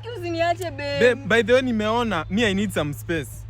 Aki, usiniache, babe. Babe, by the way nimeona me I need some space.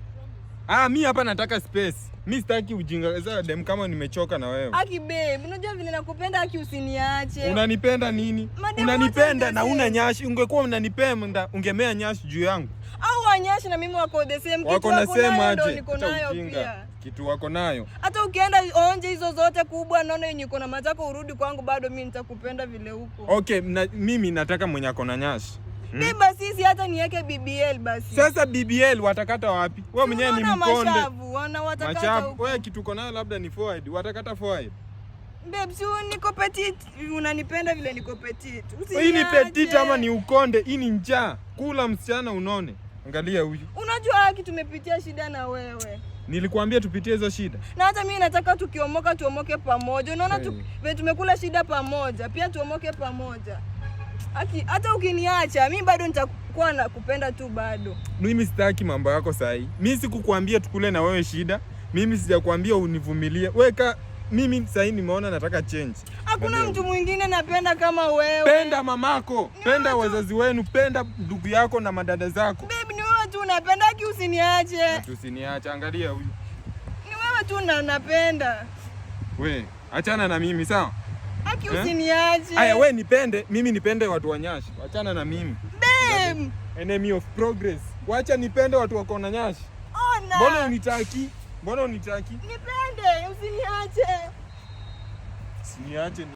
Ah, mi hapa nataka space. Mi sitaki ujinga. Sasa dem, kama nimechoka na wewe. Aki babe, unajua vile nakupenda, aki usiniache. Unanipenda nini? Madem Unanipenda wote na the una same. nyashi. Ungekuwa unanipenda ungemea nyashi juu yangu. Au wanyashi na mimi wako the same. Kitu Wako na wako same nayo ndo aje? niko Acha nayo ujinga. pia. Kitu wako nayo. Hata ukienda onje hizo zote kubwa, naona yenye iko na matako, urudi kwangu, bado mimi nitakupenda vile huko. Okay, mimi nataka mwenye ako na nyashi. Babe, basi si hata niweke BBL basi. Sasa BBL watakata wapi? Wewe mwenyewe ni Unaona mkonde. mashavu, wana watakata Machafu. huko. Wewe kitu uko nayo labda ni forehead. Watakata forehead. Babe, si niko petite, unanipenda vile niko petite. Hii ni Usiniache. petite ama ni ukonde? Hii ni njaa. Kula msichana unone. Angalia huyu. Unajua haki tumepitia shida na wewe. Nilikuambia tupitie hizo shida. Na hata mimi nataka tukiomoka tuomoke pamoja. Unaona tu Hey. vile tumekula shida pamoja, pia tuomoke pamoja. Aki, hata ukiniacha mimi bado nitakuwa nakupenda tu bado. Mimi sitaki mambo yako sahi. Mimi sikukwambia tukule na wewe shida. Mimi sijakwambia univumilie. Weka mimi sahi nimeona nataka change. Hakuna Angalia. mtu mwingine napenda kama wewe. Penda mamako, penda wazazi wenu, penda ndugu yako na madada zako. Babe, ni wewe tu unapenda, aki usiniache. Tusiniache, angalia huyu. Ni wewe tu na napenda. We, achana na mimi sawa? Aki Eh? usiniache. Aya, we nipende, mimi nipende watu wa nyashi. Achana na mimi. Babe, Enemy of progress. Wacha nipende watu wako na nyashi. ona. Mbona unitaki? Mbona unitaki? Nipende, usiniache. Usiniache.